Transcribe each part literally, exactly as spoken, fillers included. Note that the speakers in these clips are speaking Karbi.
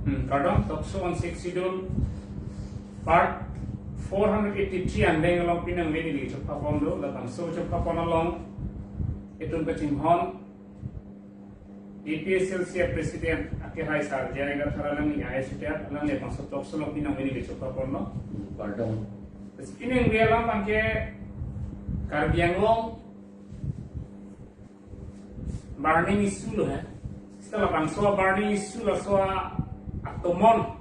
Hmm, kardom, talk show on Sixth Schedule, part four hundred eighty-three angdeng along pinang mini di chokpapon do, labangso chokpapon along itum kachinghon A P H L C President akehai Sar J I Kathar alangli, I A S retired, alangli labangso talk show along pinang mini di chokpapon lo. Kardom. Terus pinang dia alam abangke Karbi Anglong burning issue lo he. Sita labangso burning issue laso atomon,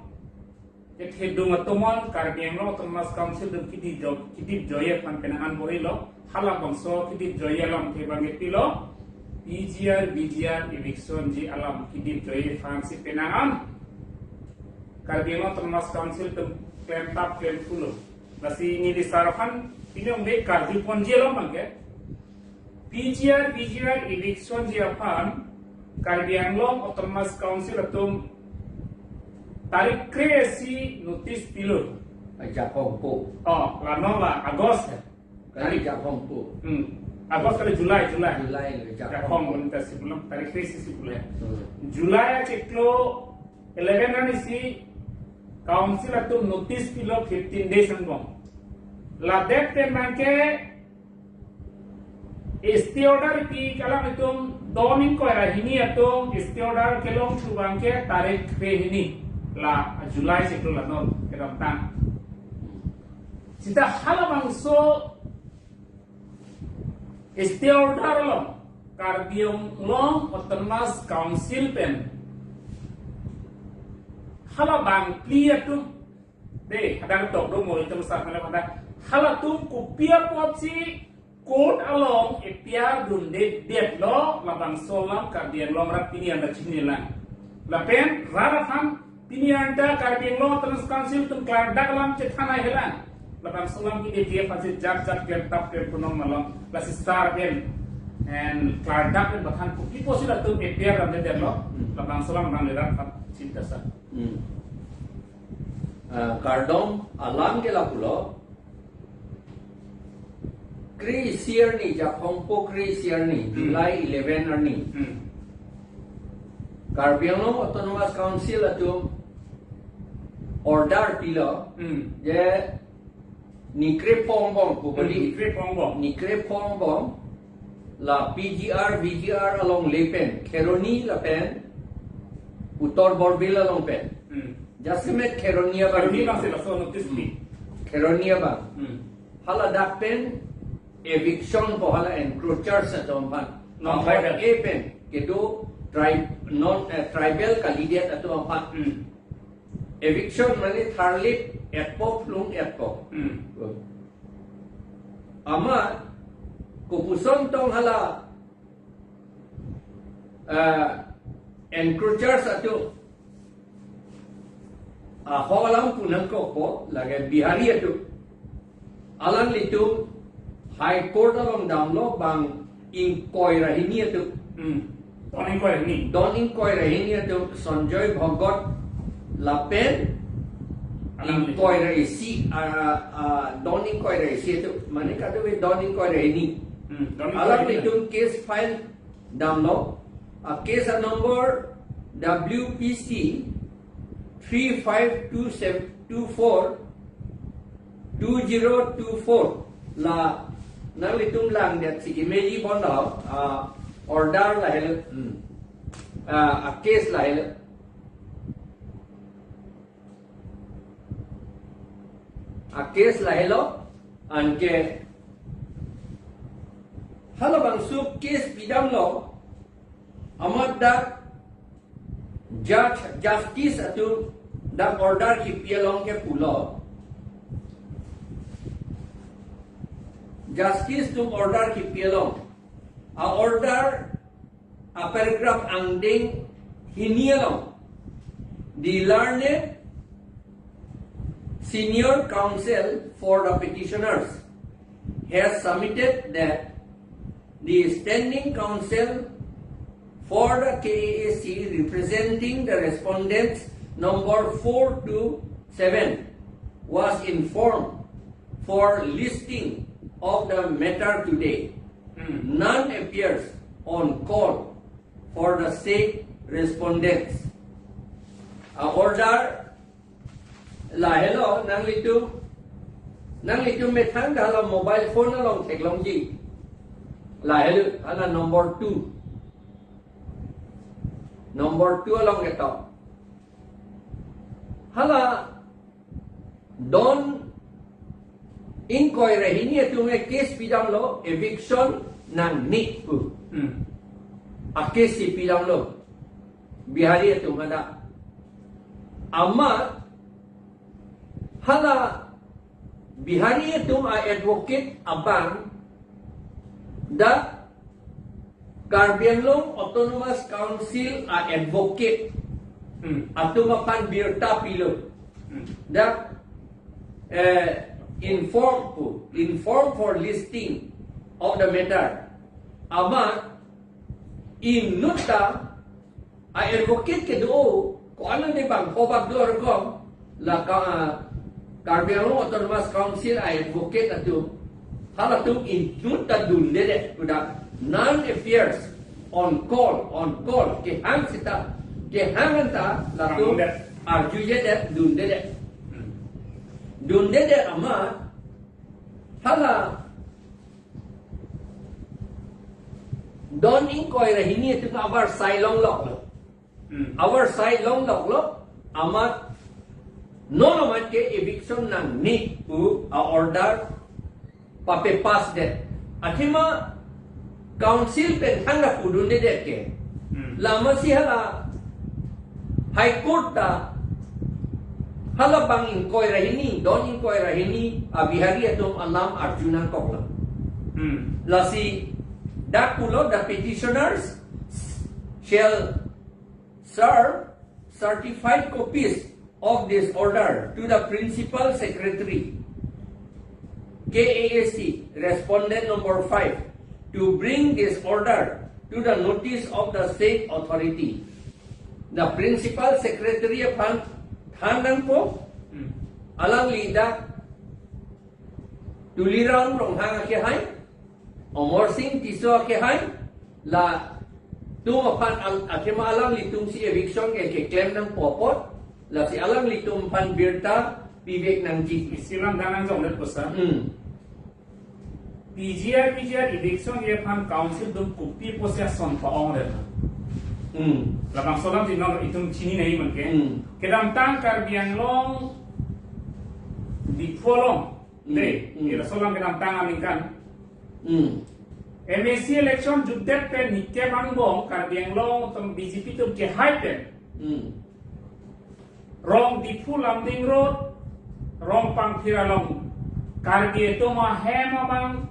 kethedung atomon Karbi Anglong Autonomous Council atum kidip jo-, kidip joye aphan penang an bor-ilo. Halabangso kidip joye alamthe abangke pilo, P G R, V G R evictionji alam kidip joye aphansi penang an Karbi Anglong Autonomous Council atum klemtap klemthulo. Lasi neli sar aphan pinong de karjuponji alam abangke, P G R, V G R evictionji aphan Karbi Anglong Autonomous Council atum tarik kre-isi notice pilo. Ajakong po. Oh, la non la August. Kali jakong po. Hmm. August kali July, July. July lo, jakong. Jakong bonta si pulang, tarik kre-isi si pulang. Hmm. July achiklo eleven arnisi council atum notice pilo fifteen days angbong. Ladet pen abangke stay order pi kalang itum don ingkoi ra hini atum stay order kelongthu abangke tarik kre-hini la July achiklo la non kedamtang. Sita halabangso stay order along Karbi Anglong Autonomous Council pen halabangphli atum, de, hadak tok do mo itum sa hala pada, halatum kopi apotsi court along F I R dunde detlo, labangso alam Karbi Anglong rat pini anda chinilang. Lapen rat aphan pini anda Karbi Anglong Autonomous Council atum klardak alam chethan ai helang. Labangso alam kidip joye aphansi jat jat klemtap klemthu non malom. Lasi sar pen en klardak pen bathan kopi apotsi latum F I R dunde detlo. Hmm. Labangso alam nang le rat aphan chinta sa. Hmm. Ah, kardom, alam ke lapulo. Kre-isi arni, jakong po kre-isi arni, Hmm. July eleven arni. Hmm. Karbi Anglong Autonomous Council atum order pilo, Hmm. je ni krephongo angbong, Hmm, kubali ni krephongo angbong. Ni krephongo angbong, la P G R, V G R alongle pen, Kheroni lapen Uttar Borbil along pen. Hmm. Jasemet Kheroni abang. Kheroni abang si laso notice ni. Kheroni abang. Hmm. Haladak pen eviction po hala encroachers atum aphan. Non tribal. Apot ke pen kedo tri-, non, eh, tribal kalidet atum aphan. Hmm. Eviction mane tharlip etpo plung etpo. Hmm. Amat kopuson tong hala, eh, encroachers atum ahok alam pu nangkokpo, lake Bihari atum. Alanglitum High Court along damlo bang ingkoi ra hini atum. Hmm. Don ingkoi ra hini. Don ingkoi ra hini atum Sanjoy Bhagat lapen Alanglitum. Ingkoi ra isi, ah, ah, don ingkoi ra isi atum. Mane kadokave don ingkoi ra hini. Hmm, don ingkoi ra hini. Alanglitum case file damlo. A case a number W P C three five two seven two four two zero two four. La nanglitum langdet si kemeji pon do, ah, order lahelo, hmm. Ah, a case lahelo. A case lahelo, anke halabangso case pidamlo, amat dak judge, justice atum dak order kipi along ke pulo. Justice atum order kipi along. A order a paragraph angdeng hini along, the learned senior counsel for the petitioners has submitted that the standing counsel for the K A A C representing the respondents number four two seven was informed for listing of the matter today. Hmm. None appears on call for the said respondents. A order lahelo, nanglitum, nanglitum methang hala mobile phone along theklongji. Lahelo, hala number two. Number two along ketok. Hala don ingkoi ra hini atum ke case pidamlo, eviction nangne pu. Hmm. A case si pidamlo Bihari atum hadak. Amat hala Bihari atum a advocate abang dak Karbi Anglong Autonomous Council a advocate, hmm, atum aphan birta pilo. Hmm. Dak, eh, inform pu, inform for listing of the matter. Amat inut ta a advocate kedo, ko-an ante bang, ko bak do argom, la ka, ah, Karbi Anglong Autonomous Council a advocate atum, halatum inut ta dundedet, kuda non appears, on call, on call, kehang seta, kehang anta, latum dundedet, arjujedet, dundedet. Hmm. Dundedet amat, hala don ingkoi ra hini atum avarsai longloklo. Hmm. Avarsai longloklo, amat non amat ke eviction nangne pu a order pape pass det. Athema council pen thangta pudundedet ke. Hmm. Lama si hala High Court ta hala bang ingkoi ra hini, don ingkoi ra hini, a Bihari atum alam arju nangkoklo. Hmm. Lasi dak pulo, the petitioners shall serve certified copies of this order to the Principal Secretary, K A A C, respondent number five, to bring this order to the notice of the state authority. The Principal Secretary aphan than nangpo, hmm, alangli dak Tuliram Ronghang akehai, Amar Sing Tisso akehai, latum aphan al-, athema alanglitum si eviction ke keklem nangpo apot, lasi alanglitum aphan birta pivek nangji. Isi alam than nangjongdet pusa. Hmm. P G R, P G R eviction aphan council atum kopi pusi ason pa-ongdet. Hmm. Labangso alam si non itum chini nangji abangke. Hmm. Kedamtang Karbi Anglong Diphu along. Hmm. Dei, hmm, ira solam kedamtang aningkan. Hmm. M A C election jutdet pen nikep angbong Karbi Anglong atum B J P atum kehai pen. Hmm. Rong Diphu Lumding Road, Rongpangthir along Karbi atum ahem abang,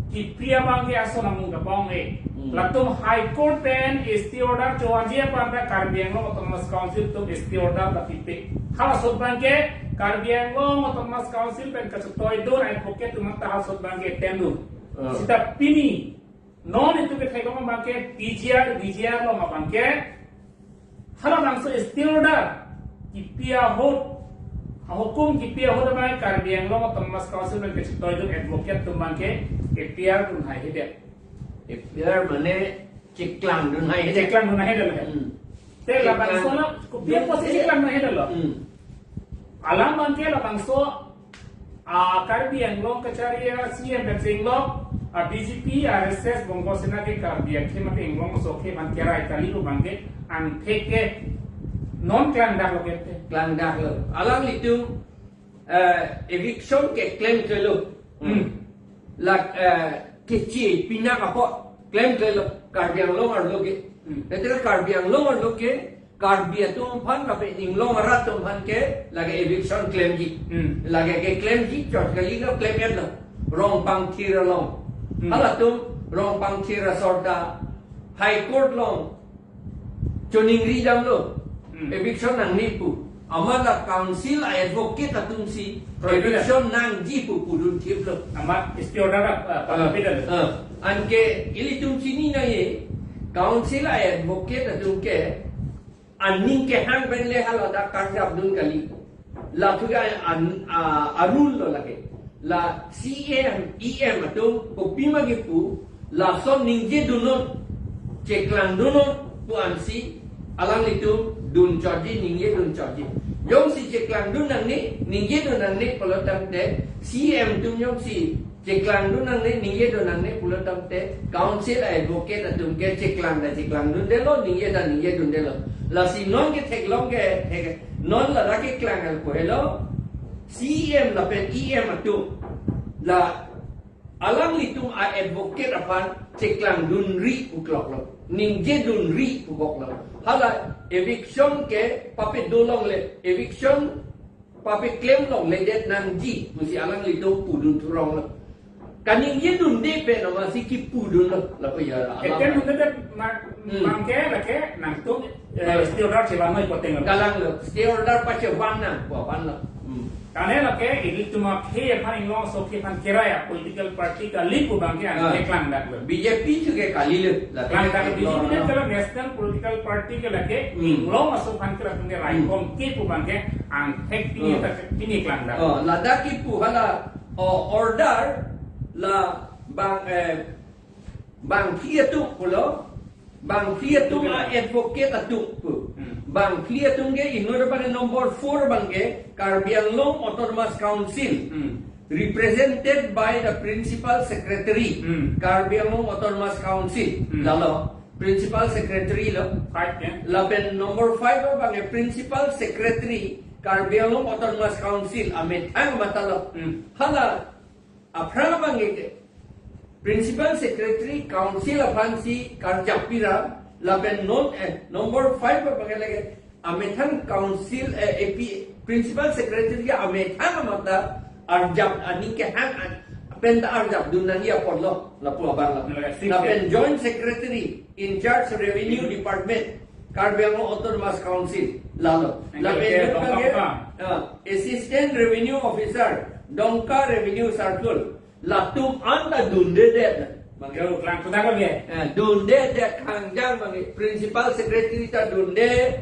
kipi abang ke ason amung kapong e. Hmm. Latum High Court pen stay order chowanji aphan ta Karbi Anglong Autonomous Council atum stay order ta pipe. Halaso abangke Karbi Anglong Autonomous Council pen kachetoidun advocate atum ta halaso abangke tendun. Ah. Seta pini non itum ketheklong abangke P G R, V G R along abangke halabangso stay order kipi ahut, ahukum kipi ahut abangke Karbi Anglong Autonomous Council pen kachetoidun advocate atum abangke F I R dunhaihedet. F I R mane cheklangdunhaihedet. Cheklangdunhaihedet. Hmm. Te labangso cheklang, na, kopi apotsi cheklangdunhaihedet lo. Hmm. Alam abangke labangso, a, Karbi Anglong kachari a C M pen chenglok, a, B J P, R S S, Bongo Sena ke Karbi akhei mate Anglong aso akhei aphan kerai kali pu abangke angthek ke non klangdaklo ke te. Klangdaklo. Alanglitum, eh, eviction ke klemklelo. Hmm. La, eh, kechi pinak apot klemklelo Karbi Anglong arlo ke. Hmm. Ketika Karbi Anglong arlo ke, Karbi atum aphan, Karbi Anglong arat atum aphan ke lake eviction klemji. Hmm. Lake keklemji chot kali lo, klemlo. Rongpangthir along. Hmm. Halatum Rongpangthir asor ta High Court along choningri damlo. Hmm. Eviction nangne pu. Amat la council a advocate atum si prohibit, eviction nangji pu pudun thiplo. Amat stay order, ah, ah, prohibit lo. Ah. Anke ilitum chini nangji, council a advocate atum ke aning kehang pen le hala dak karjapdun kali. Latum ke an, a, a rule lo lake. La C M, E M atum kopima kipu, lason ningjedunnoi, cheklangdunnoi pu ansi alanglitum dun chotji, ningje dun chotji. Jongsi cheklang dun nangne, ningje dun nangne pulo tangte, C M atum jongsi cheklang dun nangne, ningje dun nangne pulo tangte, council advocate atum ke cheklang ta cheklang dundelo, ningje ta ningje dundelo. Lasi non ke theklong ke, thek, non la ra keklang al ko helo, C M lapen E M atum la alanglitum a-advocate aphan cheklang dunri pu kloklo, ningje dunri pu kloklo. Hala eviction ke pape dolongle, eviction pape klem longledet nangji pusi alanglitum pudun thuronglo. Kaningje dunde pen amatsi kipudunlo, lapu ya. Etem alam. Dunde ma-, Hmm. Mangke lake nangtum, eh, Hmm. Stay order chelang noi poteng lo. Kalanglo, stay order pachevan nang, pu aphanlo. Hmm. Tane lake, ilitum akhei aphan, Inglong aso akhei aphan kerai a-political party kali pu abangke Ah. angke klangdaklo. B J P chu ke kalilo. Lake klangdak B J P lo, de no. Kala national political party ke lake Hmm. Inglong aso aphan ke latum ke Hmm. raikom ke pu abangke angthek pini Hmm. ta pini klangdak. Oh, ladak kipu hala, oh, order la bang, eh, bangphli atum pulo, bangphli atum a-advocate atum pu. Hmm. Bangphli atum ke inut abang number four abangke Karbi Anglong Autonomous Council, Hmm. represented by the Principal Secretary, Hmm. Karbi Anglong Autonomous Council. Hmm. Lalo, Principal Secretary lo. Five, ya. Lapen number five abangke Principal Secretary Karbi Anglong Autonomous Council, amethang matalo. Hmm. Hala aphrang abangke Principal Secretary Council aphansi karjap pira, lapen non, eh, number five abangke lake amethang Council, eh, A P, Principal Secretary ke amethang amata arjap aning kehang an, pen ta arjap dun nangji apotlo, lapu abanglo. Lake six, Lapen eh. Joint Secretary in charge Revenue Department, Karbi Anglong Autonomous Council, lalo. Thank you. Lapen Okay, Dongka abangke, Dongka. Ah, Assistant Revenue Officer, Dongka Revenue Circle, latum an ta dundedet. Yo, klang kuda ko ye? Eh, dundedet kangjang abangke, Principal Secretary ta dunde,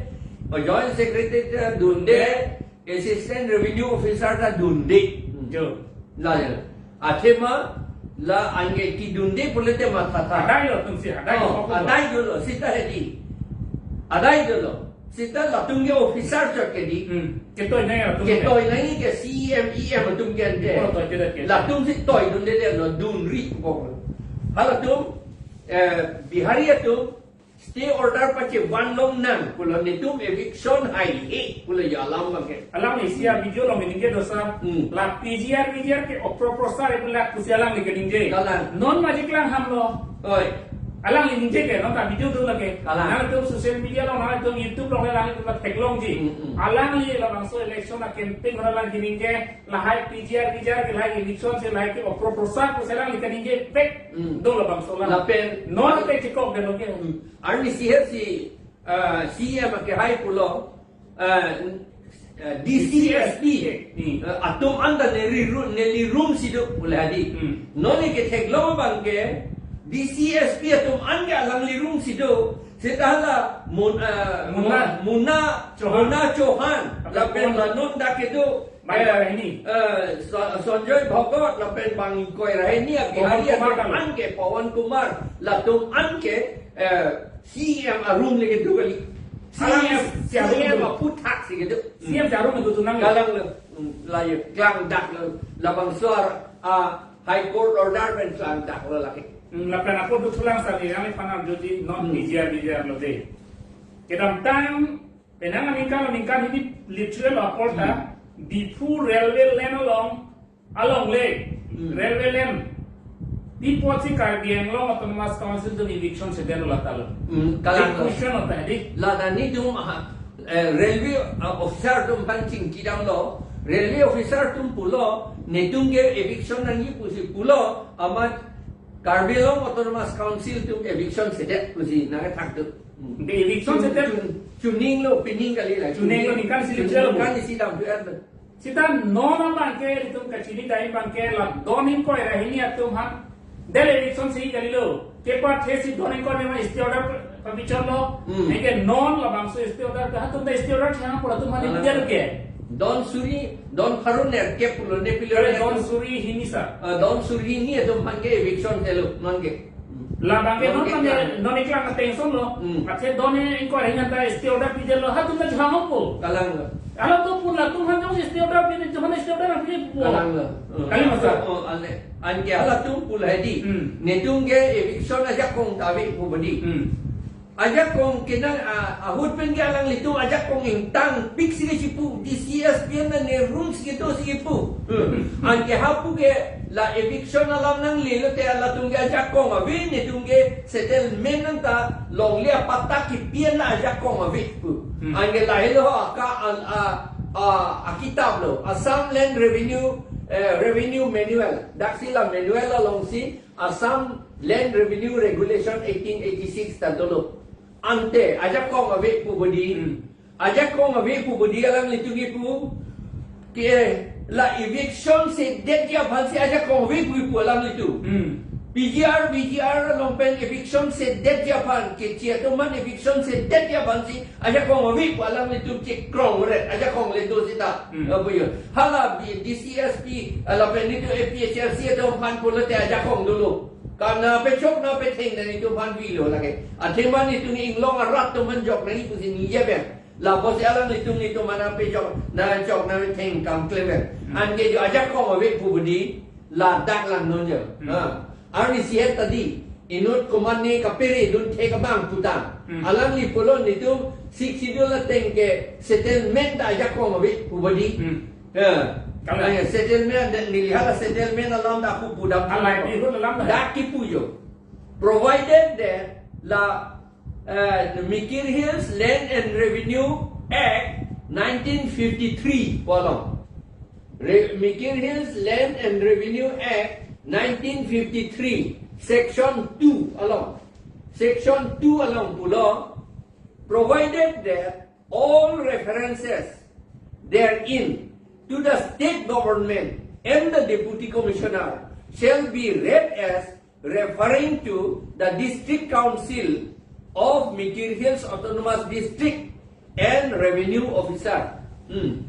oh, Joint Secretary ta dunde, Assistant Revenue Officer ta dunde. Yo. La ya. Athema la anke kedunde pulote mathatha. Adai lo atumsi, adai Oh, lo, adai dolo, seta hedi. Adai dolo. Seta latum ke officer chot ke di. Hmm. Ketoi nangji latum ke. Ketoi nangji ke C M, E M atum ke ante. Oh, toi ke ke. Latumsi toi dundedetlo, dunri pu kok. Halatum, eh, Bihari atum, stay order pachevan longnang pulo, netum eviction haihe pulo ya alam abangke. Alangli isi a-video along ningje do sir. Hmm. La P G R, V G R ke oproprosar ipulak pusi alangli keningje. Kalang. Non maji klang ham lo. Oi. Alangli ningje ke, non ta video do lake. Kalang. Nangtum social media along, nangtum YouTube along, nangtum theklongji. Hmm, hmm. Alangli labangso election a-campaign along alangli keningje, lahai P G R, V G R ke lahai eviction si lahai ke oproprosar pusi alangli keningje vek. Hmm. Do labangso alam. Lapen non te chikok de lo ke. Hmm. Arnisi he si, ah, C M ke hai pulo, ah, ah, D C S P, Hmm. ah, atum an ta neli ru-, neli rumsi do pule hedi. Hmm. Non ke theklong abangke, D C S P atum an ke alangli rumsi do. Seta hala Mun-, ah, Muna. Muna, Chauhan. Muna Chauhan. Lapen Lapen la non dak kedo. Bang Rahini. Eh, Sa-, Sanjay Bhagat lapen bang ingkoi Rahini a Bihari Pawan Kumar atum kan. An ke Pawan Kumar latum an ke, eh, C M arum le kedo kali. Alang C M, si arum C M kedo. Aphuthak si kedo. C M si arum kedo tunang. Kalanglo, hmm, la ya klangdaklo, labangso a, ah, High Court order pen klangdaklo lake. Hmm, lapen apot duk sulang sali, yang panar jodi non Hmm. P G R, V G R lo de. Kedamtang penang aningkan, aningkan hini literal apor ta, Hmm. Diphu railway line along, along le, Hmm. railway line. Di apotsi Karbi Anglong Autonomous Council atum eviction sedetlo latalo. Hmm, kalang. Big question hota di. La netum, ah, eh, railway, ah, officer atum aphan chingkidamlo, railway officer atum pulo, netum ke eviction nangji pusi pulo, amat Karbi Anglong Autonomous Council atum eviction sedet pusi nangkethak do. Hmm. Di eviction sedet. Chun-, chuninglo, pining kali la. Chuninglo, ningkan isi Chun-, chelo. Ningkan isi dam tu er do. Seta non abangke itum kachini dai abangke la don ingkoi Rahini atum aphan. Del eviction si kalilo. Kepathe si don ingkoi nema stay order pabichotlo. Hmm. Neke non labangso stay order ta hatum ta stay order chang pura atum aphan Ah. Pidetlo ke. Don suri, don pharo nerkep pulo ne pilo Kare ne don tu. Suri hini sir. Ah, don suri hini atum aphan ke eviction telo, non ke. Hmm. Labangke non Non ke abangke, kan. Non iklang attention lo. Hmm. Athe don ingkoi Rahini ta stay order pidetlo, hatum ta Kalang po. Kalang lo. Halatum pu latum aphan jongsi stay order pi, jongsi stay order pi pu. Kalang lo. Kali masa. Oh, ane. Anke halatum pu lahai di. Hmm. Netum ke eviction ajakong ta ave pu badi. Hmm. Ajakong ke nang, ah, ahut pen ke alanglitum ajakong ingtangpik si kechipu, D C S P na ne room si kedo si kepu. Hmm. Anke hapu ke la eviction alam nangle lote halatum ke ajakong ave, netum ke settlement nangta longle apatta kepi an la ajakong ave pu. Hmm. Anke lahelo aka an a, a, akitap lo, Assam Land Revenue, eh, Revenue Manual. Daksi la manual alongsi Assam Land Revenue Regulation eighteen eighty-six ta dolo. Ante ajakong ave pu badi. Hmm. Ajakong ave pu badi alanglitum kipu. Ke la eviction sedetji aphan si ajakong ave pu kipu alanglitum. Hmm. P G R, V G R along pen eviction sedetji aphan, keche atum aphan eviction sedetji aphan si ajakong ave pu alanglitum chekrong ret, ajakong le do seta. Hmm. Apo yo. Hala D C S P, lapen netum A P H L C atum aphan pulote ajakong dolo. Karna pechok na petheng na netum aphan avelo lake. Athema netum inglong arat atum aphan jok nangji pusi ningje pen. Lapusi alanglitum netum aphan pechok na chok na petheng kam klem pen. Hmm. Anke jo ajakong ave pu badi ladak langnon jo. Hmm. Ha. Arnisi het ta di. Inut komatne kapere dun the kabang putang. Hmm. Alangli pulo netum Sixth Schedule ateng ke settlement ta ajakong ave pu badi. Hmm. Ya. Kalang. Ay, settlement, dan neli hala settlement alam dak pu pudam. Hala pu. Pi hu alam dak. Dak kipu jo. Provided that la, eh, Mikir Hills Land and Revenue Act nineteen fifty-three pu along. Re-, Mikir Hills Land and Revenue Act nineteen fifty-three, Section two along. Section two along pulo, provided that all references therein to the state government and the deputy commissioner shall be read as referring to the District Council of Mikir Hills Autonomous District and Revenue Officer. Hmm.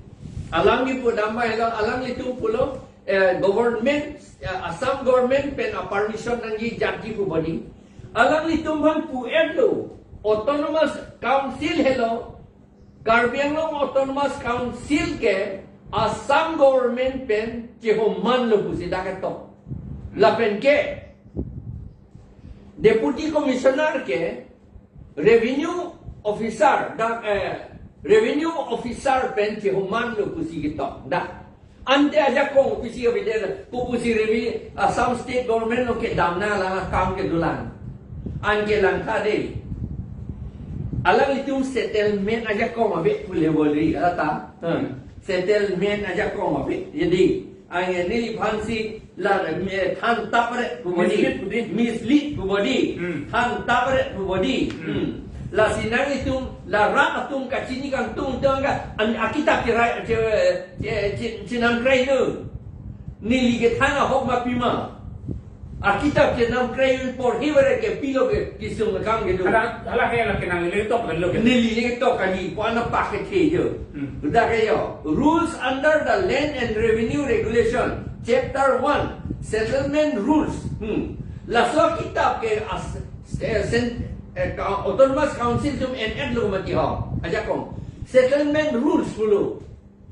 Alang kipu damai lo, alanglitum pulo, eh, government, eh, Assam government pen a-permission nangji jatji pu badi. Alanglitum aphan pu-et lo, Autonomous Council helo, Karbi Anglong Autonomous Council ke Assam government pen chehoman lo pusi dak ketok. Lapen ke Deputy Commissioner ke revenue officer, dak, eh, revenue officer pen chehoman lo pusi ketok. Dak. Ante ajakong pusi avedetlo, pu pusi revi Assam State Government lo kedam nang lang akam kedolang. Anke langtha de. Alanglitum settlement ajakong ave pu le bol ri, ala ta. Hmm. Settlement ajakong ave. Jadi, anke neliphan si la, eh, than tap ret pu badi. Mislead pu di. Mislead pu badi. Hmm. Than tap ret pu badi. Hmm. Hmm. Lasi nanglitum, la rat atum kachini kangtung tang ka, an, akitap cherai, che, che, che, chenam krai lo. Neli kethan ahok ma pima. Akitap chenam krai porhi vare ke pilo ke kisung kam kedo. Hala, hala he la kenang le tok lo ke. Neli le tok kali, ko ana pak kethe jo. Hmm. Udah ke yo. Rules under the Land and Revenue Regulation, Chapter one, Settlement Rules. Hmm. Laso akitap ke as, eh, sen, eh, ka-, Autonomous Council atum en-et lo mati ho. Ajakong. Settlement Rules pulo.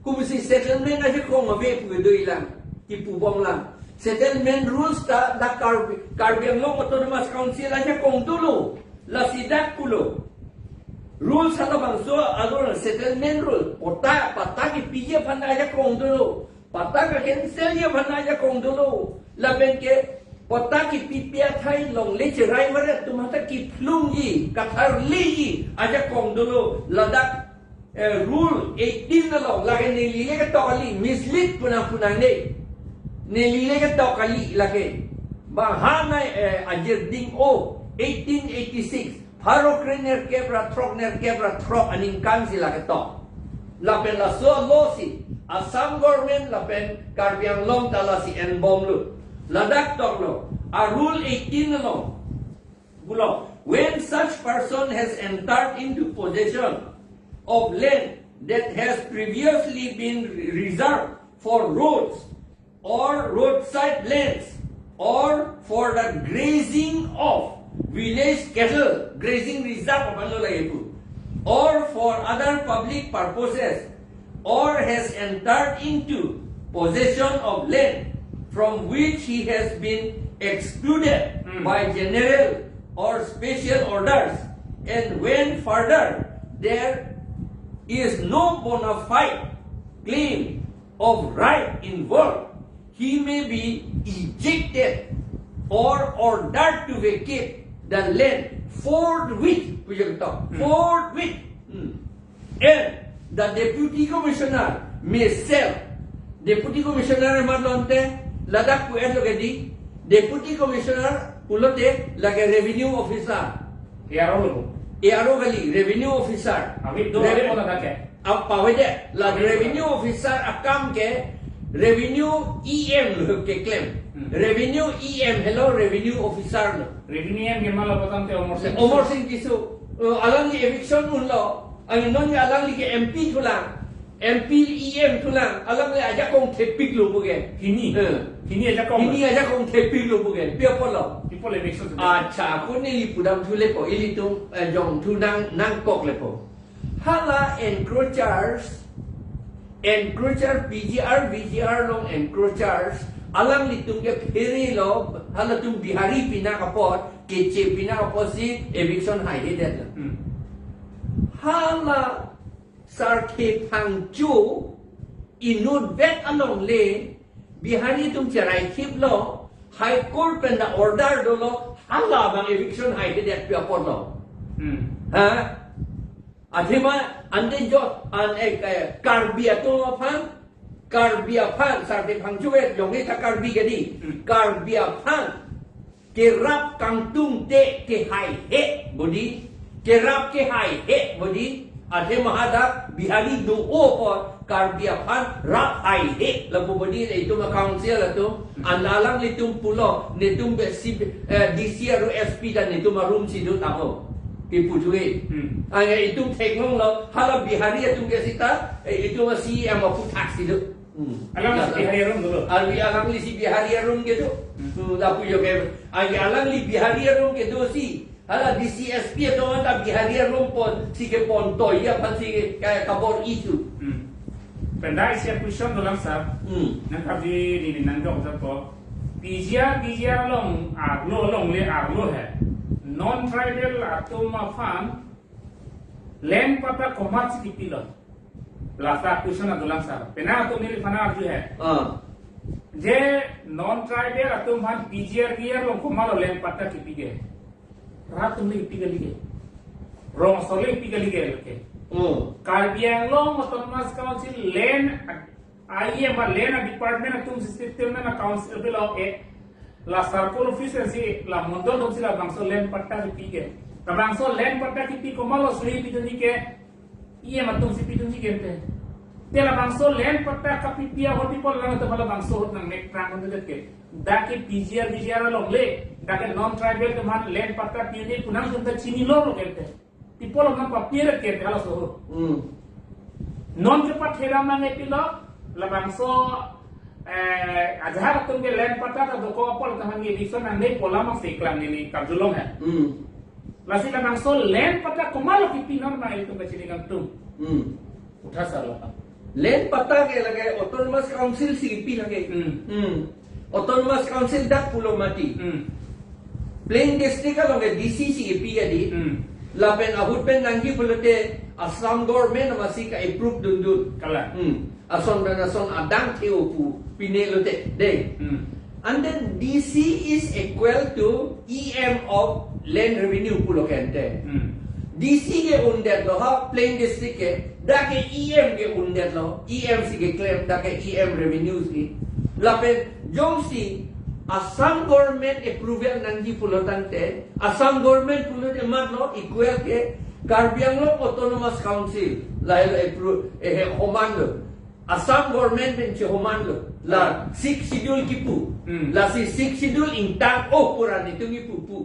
Kopusi settlement ajakong ave pu kedo ilang, kipu bomlang. Settlement rules ta dak Karbi, Karbi Anglong Autonomous Council ajakong dolo. Lasi dak pulo. Rules halabangso along settlement rule. Patta, patta kepiji aphan ajakong dolo. Patta ka-cancel ji aphan ajakong dolo. Lapen ke patta kepipi athai longle cherai varet atum aphanta kephlungji, katharliji ajakong dolo. Ladak eh, rule eighteen along, lake neli le ketok kali, mislead pu nang pu nang de. Neli le ketok kali lake. Bang ha nai, eh, ajirding o, eighteen eighty-six, pharo kre nerkep ra throk, nerkep ra throk aningkan si lake tok. Lapen laso alosi, Assam government lapen Karbi Anglong ta lasi en bomlo. Ladak toklo, a-rule eighteen along. Pulo, when such person has entered into possession of land that has previously been re-, reserved for roads or roadside lands or for the grazing of village cattle, grazing reserve aphan lo lagi pu. or for other public purposes, or has entered into possession of land from which he has been excluded Hmm. by general or special orders, and when further there is no bona fide claim of right involved, he may be ejected or ordered to vacate the land forthwith. Pujo to, Hmm. Forthwith. Hmm. And the deputy commissioner may sell. Deputy commissioner amat lo ante, ladak pu-et lo ke di. Deputy commissioner pulote lake revenue officer. Aro lo. Aro kali, revenue officer. Abhi do Reven- mo na ke. Ap pawede, la revenue officer akam ke revenue E M lo keklem. Hmm. Revenue E M helo revenue officer lo. Revenue E M ke ma lo patang te Omor Sing. Omor Sing Tisso, uh, alangli eviction un lo, ang non ke alangli ke M P thulang, M P E M thulang, alangli ajakong thepik lo pu ke. Hini. Eh. Hini ajakong. Hini ajakong thepik lo pu ke. Pi apot lo. People eviction. Acha, ako neli pudam thu lepo, ilitum, eh, jong thu nang, nangkok lepo. Hala encroachers, encroacher P G R, V G R along encroachers, alanglitum ke phere lo, halatum Bihari pinak apot, Keche pinak apotsi eviction haihedet lo. Hmm. Hala Sarthe Phangcho inutvet alongle Bihari atum cherai khip lo, High Court pen ta order dolo, hala abang eviction haihedet pi apot lo. Hmm. Ha? Athema ante jo an ek, eh, Karbi atum aphan, Karbi aphan, Sarthe Phangcho ke jongni ta Karbi ke di, Hmm. Karbi aphan kerap kangtung te kehaihe bodi, kerap kehaihe bodi, athema hadak Bihari do-o apot Karbi aphan rap haihe lapu bodi, itum a-council atum, an alanglitum pulo, netum be si, eh, D C aru S P ta netum arum si do tamo. Kipu thui. Hmm. Anga itum theklong lo, hala Bihari atum ke sita, eh, itum a-C E M aphuthak si do. Hmm. Alang si Bihari arum dolo. Albi alangli si Bihari arum ke do. Hmm. Hmm, lapu jo ke. Agi alangli Bihari arum ke do si. Hala D C S P atum ta Bihari arum ponsi kepon toya aphansi ke kabor-i tu. Hmm. Pen da isi a-question dolang sir. Hmm. Nangkapji neli nangjok jat po. P G R, P G R along, arlo alongle arlo he. Non-tribal atum aphan land patta komatsi kipilo. Last question adolang sir. Penang atum neliphan arju he. Ah. Je non-tribal atum aphan P G R, P G R along komatlo land patta kipi ke. Rat atum le kipi kali ke. Rong asor le kipi kali ke. Oh. Karbi Anglong Autonomous Council land, I E M land department atum si settlement council below e. La circle office si la mondol atum si labangso land patta kipi ke. Labangso land patta kipi komatlo suri pidunji ke. E M atum si pidunji ke te. Te labangso land patta kapipi ahut pi apot lang atum labangso ahut nangmek prang atum ke. Dak ke P G R, P G R alongle, dak ke non-tribal atum aphan land patta pi ne pu nangtum ta chinilo lo ke te. Pi apot lang papi ke te halaso ahut. Hmm. Non ke pathera mane pilo, labangso, eh, ajahak atum ke land patta ta dokok apot ta hangge dison nangne pola mak si klang neli karjulong he. Hmm. Lasi labangso land patta komatlo kipi non ma itum kachini kangtung. Hmm. Utha salo. Land patta ke lake Autonomous Council si kipi lake. Hmm. Hmm. Autonomous Council dak pulo mati. Hmm. Plain district along ke D C si kipi ke di. Hmm. Lapen ahut pen nangji pulote Assam government amatsi ka-approve dundun. Kalang. Hmm. Ason pen ason adang theo pu pine lote. Dei. Hmm. And then D C is equal to E M of land revenue pulo ke ante. Hmm. D C ke undetlo ha plain district ke, dak ke E M ke undetlo, E M si keklem, dak ke E M revenue si. Lapen jongsi Assam government approval nangji pulo tangte, Assam government pulote matlo equal ke Karbi Anglong Autonomous Council, lahelo approve, eh, homan lo. Assam government pen chehoman lo. La Sixth Schedule kipu. Hmm. Lasi Sixth Schedule ingtang-o pu ra netum kipu pu.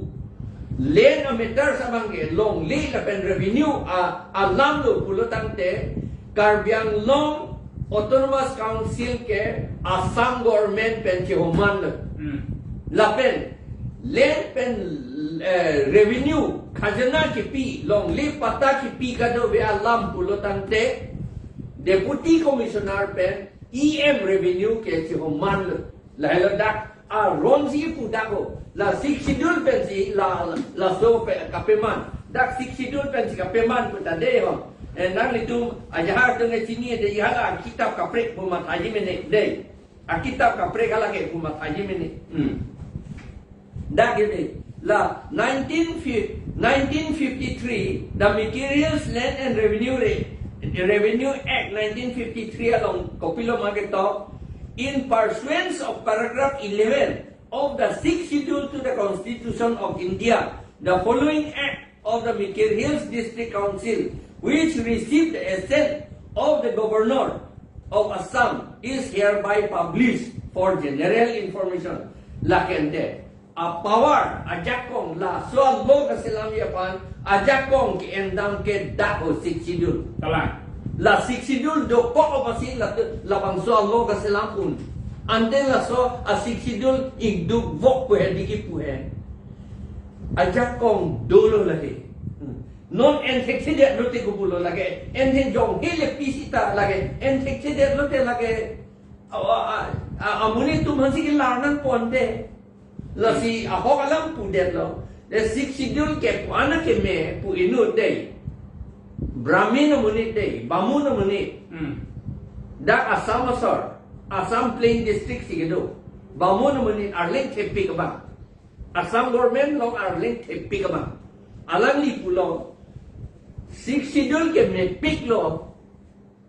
Land a-matter abang ke longle lapen revenue a, alam lo pulo tangte Karbi Anglong Autonomous Council ke Assam government pen chehoman lo. Hmm. Lapen Land pen, eh, revenue, khajana kipi, longle patta kipi kadokave alam pulo tangte, Deputy Commissioner pen E M Revenue ke chihoman lo. Lahelo dak aron si pu dak ho. La Sixth Schedule pensi la, laso pe kapeman. Dak Sixth Schedule pensi kapeman pu ta dei ho. Eh, nanglitum ajahak atum ke chini dei, hala kitap kaprek pu mathaji mene dei. Akitap kaprek hala ke pu mathaji mene. Hmm. Dak ini la nineteen fifty, nineteen fifty-three, the Mikir Hills Land and Revenue Re-, Revenue Act nineteen fifty-three along kopilo ma ketok, in pursuance of paragraph eleven of the Sixth Schedule to the Constitution of India, the following act of the Mikir Hills District Council, which received the assent of the Governor of Assam, is hereby published for general information. Lake ante, a power, ajakong, laso a-law kaselamji aphan, ajakong ke-endam ke dak ho Sixth Schedule. Kalang. La Sixth Schedule dokok apotsi la, labangso a-law kaselam un. Ante laso a-Sixth Schedule ingduk vok pu he diki pu he. Ajakong dolo lake. Hmm. Non en thekthedet lote ko pulo lake. En thek jong hele pi sita lake. En thekthedet lote lake. A, a, a, a, amonit atum aphansi kelar nangpo ante. Lasi ahok alam pudetlo. The Sixth Schedule ke pu ana keme pu inut dei. Brahmin amonit dei, Bamun amonit. Hmm. Dak Assam asor, Assam Plain District si kedo. Bamun amonit arleng thepik abang. Assam government along arleng thepik abang. Alangli pulo, Sixth Schedule ke mepiklo,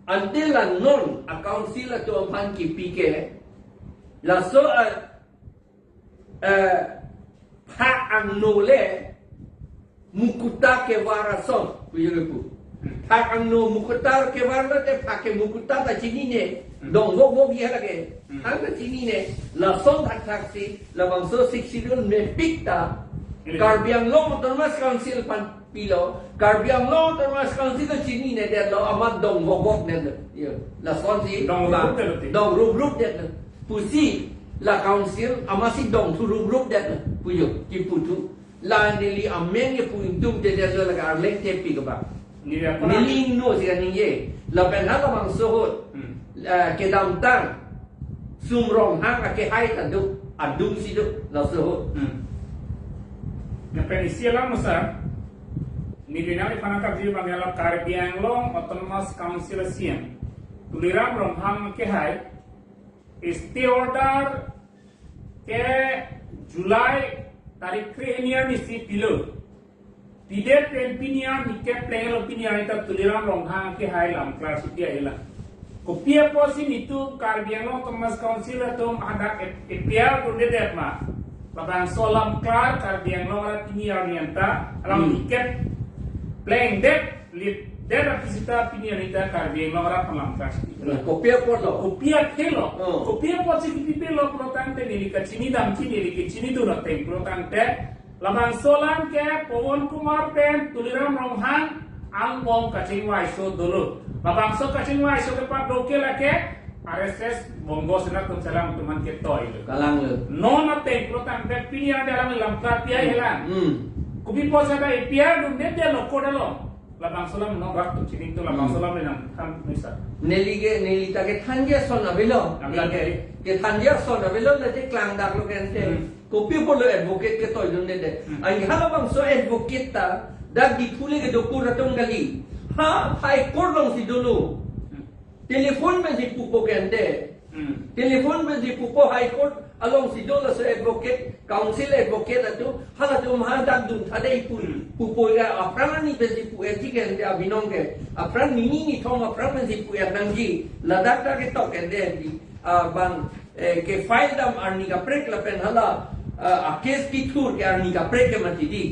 ante la non a-council atum aphan kipi ke, laso a, eh, phak angno le mukuta kevar ason, pujo ke pu. Phak angno mukuta kevar lote phak ke mukuta ta chinine, dong vok vok ya lake. Hmm. Hang ta chinine, lason thakthak si, labangso Sixth Schedule mepik ta, Iya. Karbi Anglong Autonomous Council aphan pilo, Karbi Anglong Autonomous Council ta chininedetlo, amat dong vok vokdetlo. Iya, lasonsi, Dong rup rup detlo te. Dong rup rup detlo. Pusi, la council, amatsi dong thu rup rup detlo. Pujo, kipu thu. La neli amen ke pu ingdukdetlo lake arleng thepik abang. Neli ako na. Neli ingno si kaningje. Lapen halabangso ahut. Hmm. Eh, kedamtang. Sum Ronghang akehai ta do. Adung si do. Laso ahut. Hmm. Lapen isi alam masa. Neli nangliphan nangkapji abang ya la Karbi Anglong Autonomous Council a-C E M Tuliram Ronghang akehai. Stay order ke July tarik kre-hini arnisi pilo. Pidet pen pini arni keplenglo, pini arni ta Tuliram Ronghang akehai lam klar si pi ahilang. Kopi apotsi nelitum Karbi Anglong Autonomous Council atum hadak ep-, epiar dundedet ma. Labangso lam klar Karbi Anglong arat pini arni anta alam Hmm. tiket plengdet, lipdet aphi sita pini arni ta Karbi Anglong arat alam klar si. Nah, kopi apotlo? Kopi akhelo. Oh. Kopi apotsi kipi pilo pulo tangte neli kachinidam, neli kachinidun ateng pulo tangte, labangso alam ke Pawan Kumar pen Tuliram Ronghang angbong kachingvaiso dolo. Labangso kachingvaiso ke padok ke lake R S S Bongo Sena atum selam atum aphan ketoi lo. Kalang lo. Non ateng pulo tangte pini arni alam lam klar pi ahilang. Hmm. Kopi apotsi ta epiar dundedet lo kodalo. Labangso alam non rat atum chini thu labangso Hmm. alam le nangthan misa. Neli ke, neli ta kethanji ason avelo. Avelo. Neli ke, kethanji ason avelo, neli klang daklo ke ante. Hmm. Kopi apotlo advocate ketoi dundedet. Hmm. Anke halabangso advocate ta, dak Diphu le kedo kur atum kali. Ha, High Court alongsi dolo. Hmm. Telephone pensi pupo ke ante. Hmm. Telephone pensi pupo High Court alongsi do laso advocate, council advocate atum, halatum hadak dun thade ipun. Hmm. Pupo ya aphrang ani pensi pu-etji ke ante abinong ke. Aphrang nini nithom aphrang pensi pu-et nangji. Ladak ta ketok ke ante di, ah, bang, eh, ke file dam arni kaprek lapen hala, ah, a-case kethur ke arni kaprek ke mati di.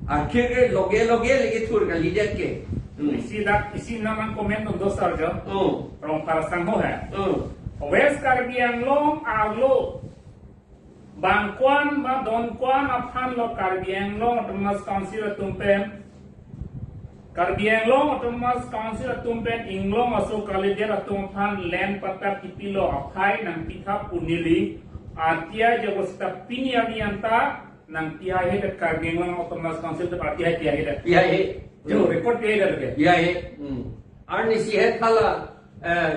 Akhir ke loge loge le kethur kalidet ke. Hmm. Isi dak, isi namang comment on dos arjo. Oh. Rongphar sangho hai. Oh. West Karbi Anglong arlo bang ko-an ba don ko-an aphan lo Karbi Anglong Autonomous Council atum pen. Karbi Anglong Autonomous Council atum pen inglong aso kalidet atum aphan land patta kipilo aphai nangpitha pu neli. Atia jago sita pini arni anta Nang P I A det, Karbi Anglong Autonomous Council atum P I A, P I A det. P I A. Jo, record P I A det ke. P I A. Hmm. Arnisi het hala, eh,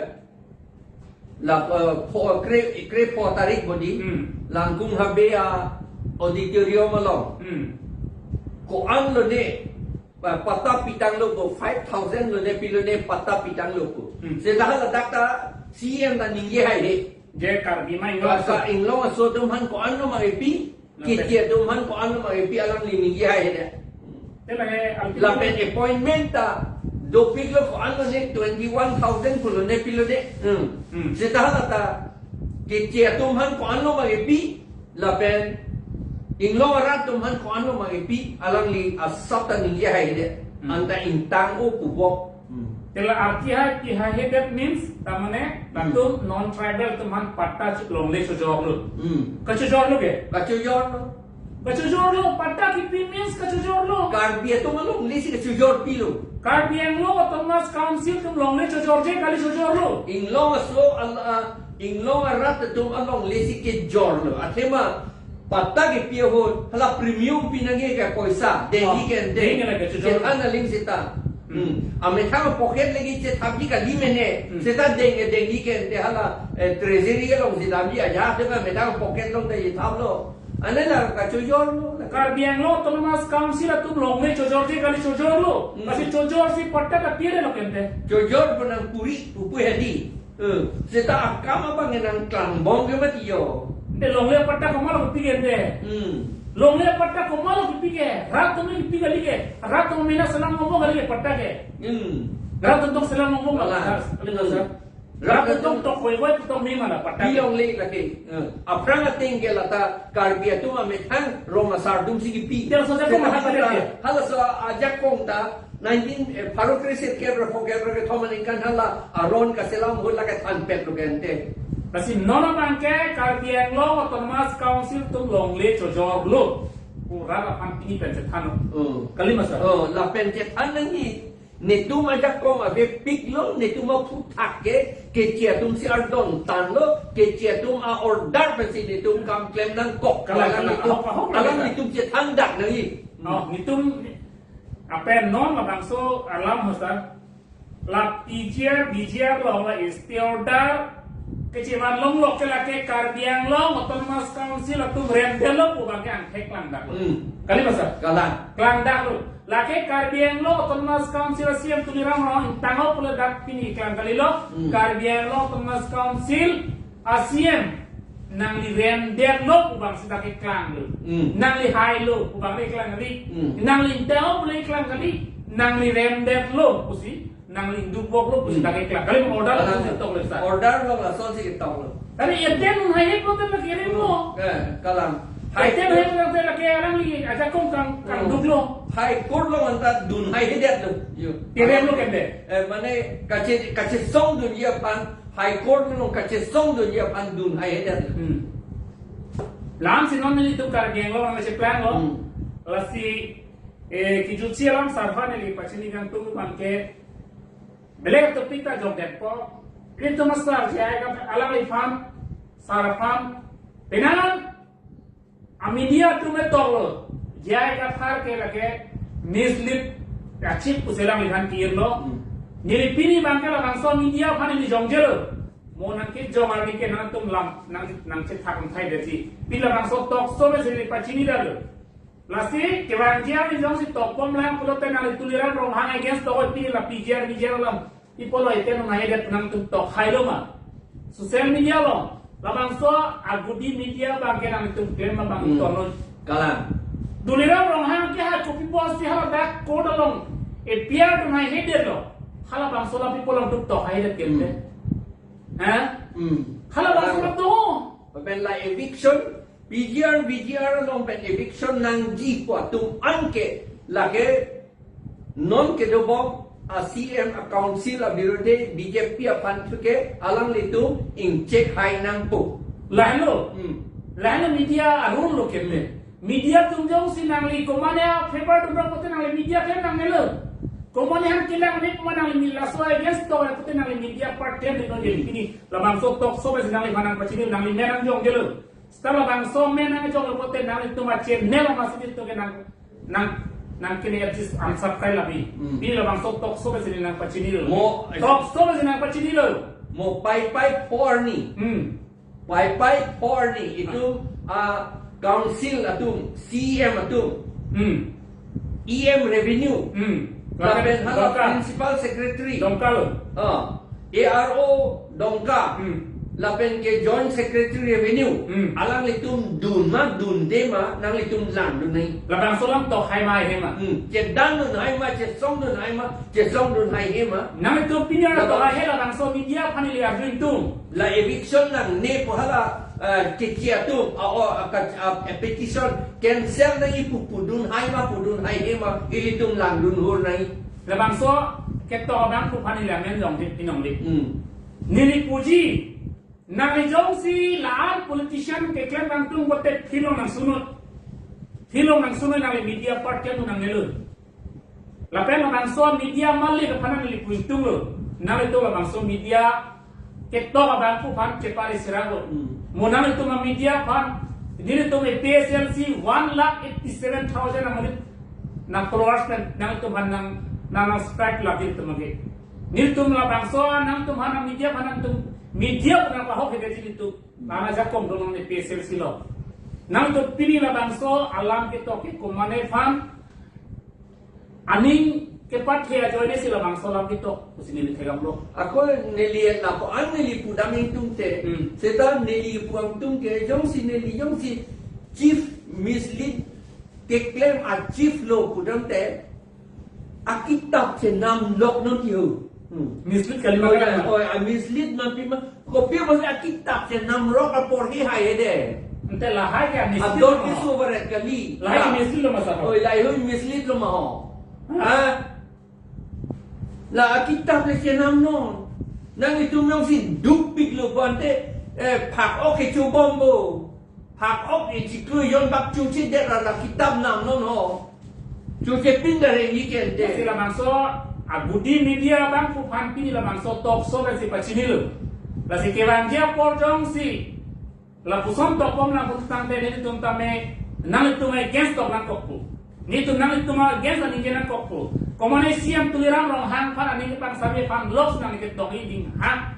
la, eh, pho, kre, kre pho tarik bodi. Hmm. Langkung Habe a auditorium along. Hmm. Ko-an lone, eh, patta pitanglo ko, five thousand lone pilone patta pitanglo ko. Hmm. Seta hala dak ta C M ta ningje haihe. Je Karbi ma Inglong aso. Karbi Inglong aso atum aphan ko-an lo ma kepi, Kiti atum aphan ko-an lo ma kepi alangli ningje haihe. Te lake alpi lapen appointment ta dopiklo ko-an lone twenty-one thousand pulo ne pilo de. Hmm. Hmm. Seta hala ta kiti atum aphan ko-an lo ma kepi, lapen Inglong arat atum aphan ko-an lo ma kepi, alangli asap ta ningje haihe. Hmm. Anta ingtang o kubok. Hmm. Te la arti hai, P I A det means, ta mane, hmm, latum non-tribal atum aphan patta chik longle chojorlo. Hmm. Kachojorlo ke? Kachojorlo. Kachojorlo, patta kipi means kachojorlo. Karbi atum alongle si kachojor pilo. Karbi Anglong Autonomous Council atum longle chojorje kali chojorlo. Inglong aso al, ah, Inglong arat atum alongle si kejorlo. Athema patta kepi ahut, hala premium pinangji ke poisa, dengji, oh, ke ante. Dengji lake, chojor. Chethan aling seta. Hmm. Hmm. Amethang pocket lagi chethapji kali mene. Hmm. Seta deng, dengji ke ante hala, eh, treasury along si damji aja, athema amethang pocket along ta chethaplo. Ane la kachojorlo. Karbi Anglong Autonomous Council atum longle chojorje kali chojorlo. Hmm. Lasi chojor si patta ta pire lo ke ante. Chojor pu nangpuri, pupu hedi. Eh, seta akam abang nangklangbom ke mati jo. Te longle patta komat lo kepi ke ante. Hmm. Longle patta komat lo kepi ke. Rat atum kepi kali ke. Rat atum mena selam ngomong kali ke patta ke. Hmm. Rat atum selam ngomong kali. Kalang. Ras, kali, hmm, sir. Rat atum tok koi koi tok mena la patta ke. Bilongle lake. Eh, aphrang ateng ke lata Karbi atum amethang rong asar atum si kepi. Te laso ajakong, seta hala, hala, ke. Halaso ajakong ta nineteen, eh, pharo kre sirkep ra phongkep ra kethom aningkan hala aron kaselam ahut lake thanpetlo ke ante. Lasi non abang ke Karbi Anglong Autonomous Council atum longle chojorlo. Pura lapan pini pen chethan. Hmm. Kali ma sir? Oh, lapen chethan nangji. Netum ajakong avepiklo, netum aphuthak ke, kiti atum si ardon tanglo, kiti atum a-order pensi netum kam klem nangkok. Kalang, kalang, netum, ahok, ahok, kalang, kalang. Netum chethan dak nangji. Oh, netum, apen non labangso alam ho sir. La P G R, V G R along la stay order kechevan longlo ke lake Karbi Anglong Autonomous Council atum remdetlo pu abang ke angthek klangdaklo. Hmm. Kali ma sir? Kalang. Klangdaklo. Lake Karbi Anglong Autonomous Council a-C M Tuliram Ronghang ingtang-o pule dak pini keklang kalilo. Hmm. Karbi Anglong Autonomous Council a-C M nangli remdetlo pu abang si dak keklanglo. Hmm. Nangli hailo pu abang le keklang kali. Hmm. Nangli ingtang-o pule keklang kali. Nangli remdetlo pusi, nangli ingduk boklo pusi, hmm, dak keklang. Kali ma order, kalang, lason si ketok le sir. Order lo lason si ketoklo. Kali ete dun haihe pulote lake rimlo. Eh, kalang. Ete dun haihe pulote lake alangli ajakong kang, kang, hmm, duklo. High Court along anta dun haihedetlo. Jo. Keremlo ke ante. Eh, mane kache, kachesongdunji aphan, High Court along kachesongdunji aphan dun haihedetlo. Hmm. La-an si non nelitum Karbi Anglong nangcheplanglo. Hmm. Lasi, eh, kejutsi alam sar aphan neli pachini kangtung abang ke, belek topic ta jokdetpo. Ilitum a-sir J I Kathar alangliphan, sir aphan, penang a-media atum le toklo, J I Kathar ke lake mislead kachip pusi alangliphan ke-irlo. Hmm. Neli pini abang ke labangso media aphan neli jongjelo. Mo nangkejong arni ke nangtum lam, nang, nangchethak nangthai detji. Pini labangso talk show pensi neli pachinidetlo. Lasi kevangji arni jongsi tokbomlang pulote nangli Tuliram Ronghang against tokoi, pini la P G R, V G R alam. Pi apotlo ete dun haihedet nangtum tok hailo ma? Social media along. Labangso agudi media abang ke nangtum klem abang, hmm, tolon. Kalang. Tuliram Ronghang ke ha kopi pusi haladak court along A P R dun haihedetlo. Halabangso la pi apot nangtum tok haihedet ke ante. Hmm. Ha? Hmm. Halabangso, kalang, la to. Lapen la eviction, P G R, V G R along pen eviction nangji pu atum an ke lake non kedobom a-C M a-council abirudhe B J P aphan thu ke alanglitum ingchek hai nangpo. Lahelo. Hmm. Lahelo media arun lo keme. Media atum jongsi nangli komatne a-favor dun ra pulote nangli media klem nangnelo. Komatne aphan kelang ne komat nangli mi laso against tok ra pulote nangli media part klem dun nangji. Hmm. Pini labangso talk show pensi nangliphan nangpachini, nangli men nangjongjelo. Seta labangso amen nangchoklo pote nanglitum a-channel amatsi nelitum ke nang nang nang kene at least unsubscribe labi. Hmm. Pini labangso talk show pensi neli nangpachinilo. Mo- Talk show pensi nangpachinilo. Mo paipai pho arni. Hmm. Paipai pho arni. Itum, ah, council atum, C E M atum. Hmm. E M revenue. Hmm. Lapen hala Dongka. Principal secretary. Dongka lo. Ah, A R O Dongka. Hmm. Lapen ke joint secretary revenue. Hmm. Alanglitum dun ma dunde ma nanglitum langdun nai. Labangso alam tok hai ma he ma. Hmm. Chedang dun hai ma, chesong dun hai ma, chesong dun hai he ma. Nanglitum pini arat tok hai he labangso media aphan ili arju ingtung. La eviction nangne pu hala, eh, kechi atum, a, o, a, ka, a, a petition cancel nangji pu pudun hai ma, pudun hai he ma, ilitum langdun hur nai. Labangso ketok abangphu aphan ili amen jong di pinong di. Hmm. Neli puji, nangli jongsi la-an politician keklem nangtung pote thilong nangsunut. Thilong nangsunut nangli media part ke nangnelo. Lapen labangso media malik aphan nangli pu ingtunglo. Nanglitum labangso media ketok abangphu aphan chepari sirabo. Hmm. Mo nanglitum a-media aphan, nelitum A P H L C one lakh eighty seven thousand amonit nang followers pen nanglitum aphan nang nang nang strike lagi tum age. Nelitum labangso nangtum aphan media aphan nangtum media aphan nangpahok hede ji nelitum. Nang ajakong dong nang A P H L C lo. Nangtum pini labangso alam ketok ke komatne aphan aning kepathe ajoine si labangso alam ketok pusi neli thekdamlo. Ako neli lapu-an neli pudam ingtungte. Hmm. Seta neli pu ingtung ke jongsi neli jongsi chief mislead keklem a-chief lo pudamte akitap chenam lok non ti ho. Hmm. Mislead kali ma. Oh, ya, oh, a-mislead ma pi ma. Kopi ma si akitap chenam lok apor hi hai de. Ante lahai ke mislead. Ador lo ma. Kisu barat kali. Lahai ke mislead lo ma sa. Oh, lahai ho mislead lo ma ho. Ha? La akitap le chenam non. Nanglitum jongsi dukpiklo pu ante, eh, phak-ok ke chubompo. Phak-ok ke chiklo jon bak chuchidet ra la kitap nam non ho. Chuche pin da re ni kente. Si labangso, a-Gudi media abangphu aphan pini labangso talk show pensi pachinilo. Lasi kevangji apor jongsi lapuson tokpon nang putangte nelitum tame nanglitum against tok nangkokpo. Nelitum nanglitum against aningje nangkokpo. Komatne C M Tuliram Ronghang aphan aning pangsabi aphan loss nangli ketok ingding hang.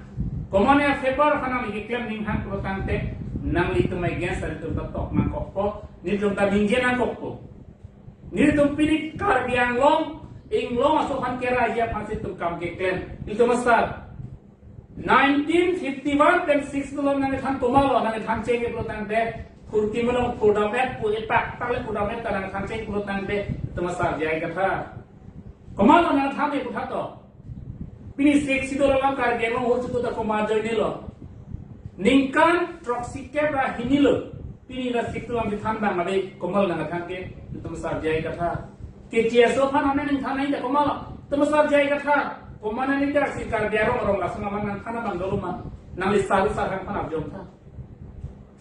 Komatne favor aphan nangli keklem ning hang putangte nanglitum against nelitum ta tok nangkokpo. Nelitum ta ningje nangkokpo. Nelitum pini Karbi Anglong, inglong aso aphan keraiji aphansi itum kam keklem. Nelitum asar. Nineteen fifty-one pen sixty-two along nangthan komatlo, nangthan cheng pulotangte, Khurti Malong Purdamet pu epak, takle Purdamet ta nangthan cheng pulotangte, itum asar J I Kathar. Komatlo nangthan puthato. Pini sixty-two along Karbi Anglong ahut suku ta komat ajoinelo. Ningkan throksikep ra hinilo. Pini la sixty-two along kethan bang abi komatlo nangthan ke, itum asar J I Kathar. Kechi aso aphan amen nangthan ai ta komatlo. Itum asar J I Kathar. Komatne ningkan si Karbi arong arong lason aman nangthan abang dolo ma. Nangli salu sarhang aphan arjong tha.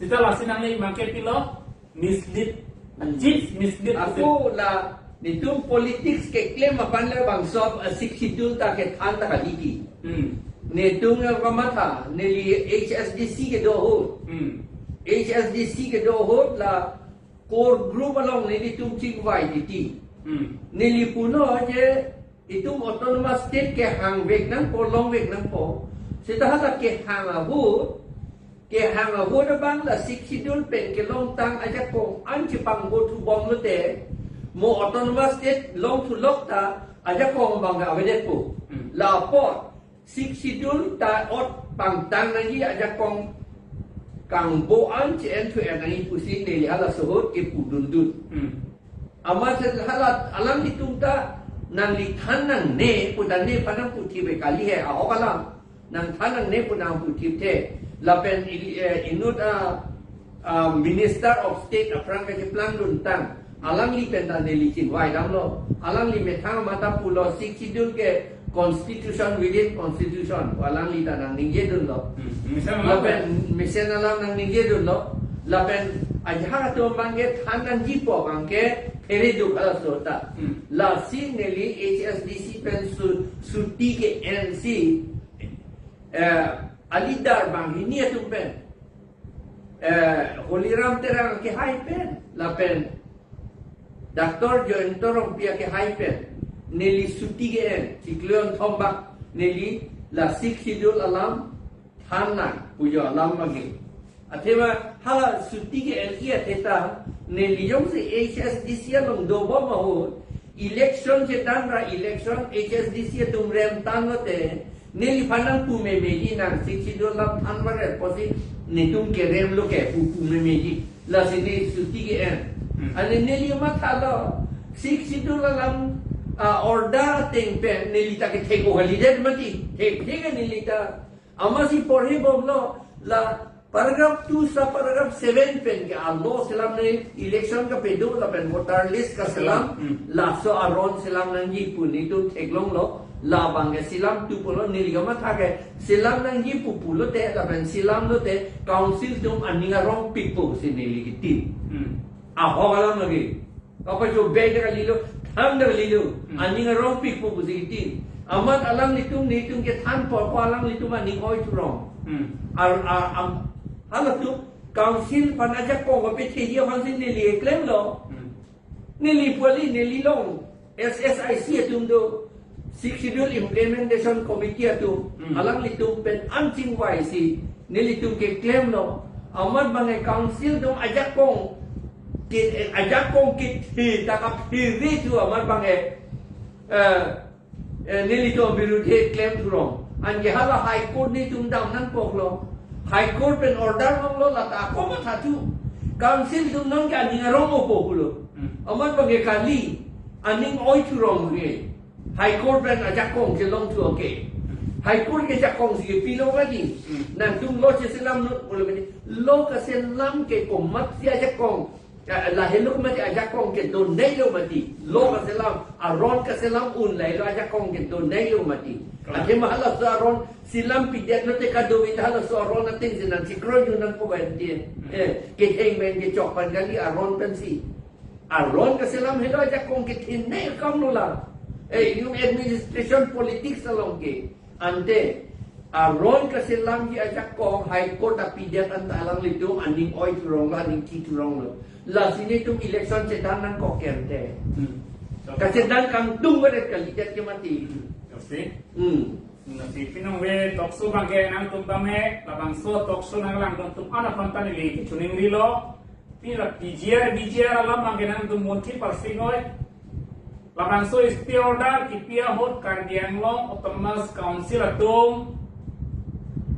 Seta lasi nangli mangke pilo mislead. Hmm. Chief mislead. Ako la nelitum politics keklem aphan le bangso, eh, Sixth Schedule ta kethan ta kali ki. Hmm. Nelitum kamatha, neli H S D C kedo ahut. Hmm. H S D C kedo ahut la core group along nelitum chingvai titi. Hmm. Neli pulo je itum autonomous state kehang vek nangpo, long vek nangpo. Seta hala kehang ahut, kehang ahut abang la Sixth Schedule pen kelongtang ajakong an chepangbo thubom lote, mo autonomous state long thulok ta ajakong abang avedetpo. Hmm. La apot Sixth Schedule ta ot pangtang nangji ajakong kangbo an che-en thu-en nangji pusi neli halaso ahut kepudundun. Hmm. Amat se hala alanglitum ta nangli than nangne pu than nephan nangputhip kali he, ahok alam. Nangthan nangne pu nangputhipthe. Lapen ili, eh, inut, ah, ah, Minister of State aphrang kacheplangduntang. Alangli pen ta neli chingvai damlo. Alangli methang mata pulo Sixth Schedule ke constitution within constitution. Alangli ta nangningjedunlo. Hmm, mesen alam. Lapen mesen alam nangningjedunlo. Lapen ajahak atum abangke than nangjipo abangke phereduk halaso ta. Hmm. Lasi neli H S D C pen su-, suti ke-ensi, eh, a-leader banghini atum pen Eh, Holiram Terang akehai pen, lapen Doctor Jayanta Rongpi akehai pen, neli suti ke-en, chiklo kethom bak, neli la Sixth Schedule alam than nang pu jo alam magi. Athema hala suti ke-en-i athe ta, neli jongsi H S D C along dobom ahut, election chetan ra election H S D C atum rem tanglote, neliphan nangpu memeji, nang Sixth Schedule alam than varet pusi netum kerem lo ke pu pu memeji. Lasi ne suti ke-en. Hmm. Ane neli mathalo, Sixth Schedule alam, ah, order ateng pen neli ta kethek-o kalidet mati. Thekthe ke neli ta. Amatsi porhibomlo, la paragraph two sub paragraph seven pen ke a-law selam ne, election kapedo lapen voter list kaselam, Hmm. laso aron selam nangji pu netum theklonglo, labang ke selam tu pulo, neli kamatha ke selam nangji pu pulote, lapen selamlote, council atum aning arongpikpo si neli kitin. Hmm. Ahok alam lagi. Apa jo bag kalilo, thang kalilo, Hmm. aning arongpikpo pusi kitin. Amat alanglitum, netum kethan apor, apor alanglitum aning oi thurong. Hmm. Ar, ar, am, halatum council aphan ajakong kapetheji aphansi neli keklemlo. Hmm. Neli pu kali, neli along S S I C atum do, Sixth Schedule Implementation Committee atum, Hmm. alanglitum pen anchingvaisi nelitum keklemlo. Amat bang ke council atum ajakong ke, ajakong kethe ta kaphere thu amat bang ke, eh, eh, nelitum abirudhe klem thurong. Anke hala High Court netum dam nangkoklo. High Court pen order longlo, lata ako matha thu. Council atum nang ke aning arong-opo pulo. Hmm. Amat bang ke kali, aning oi thurong ke. High Court pen ajakong kelong thu ke. High Court ke jakongsi kepilo mati. Hmm. Nangtum law cheselamnon pulo mati. Law kaselam ke komatsi ajakong. Ya, lahelo mati ajakong kedonanglo mati. Law kaselam, aron kaselam un lahelo ajakong kedonanglo mati. Kalang. Athema halaso aron selam pidetlote kadokave ta halaso aron atengsi nangchekroidun nangpo ba enti. Hmm. Eh, ketheng pen kechok aphan kali, aron pensi. Aron kaselam helo ajakong kethenei akamlo la. Eh, itum administration politics along ke. Ante, aron kaselamji ajakong High Court apidet anta alanglitum aning oi thuronglo, aning thi thuronglo. Lasi netum election chetan nangkok ke ante. Hmm. Kachetan kangtung varet kalidet ke mati. Hmm. Oke. Hmm. Lasi pinong ve talk show abang ke nangtum tame, labangso talk show nanglang atum ana panta neli chiningrilo. Pini la P G R, V G R alam abang ke nangtum munthi parsing oi. Labangso stay order kipi ahut Karbi Anglong Autonomous Council atum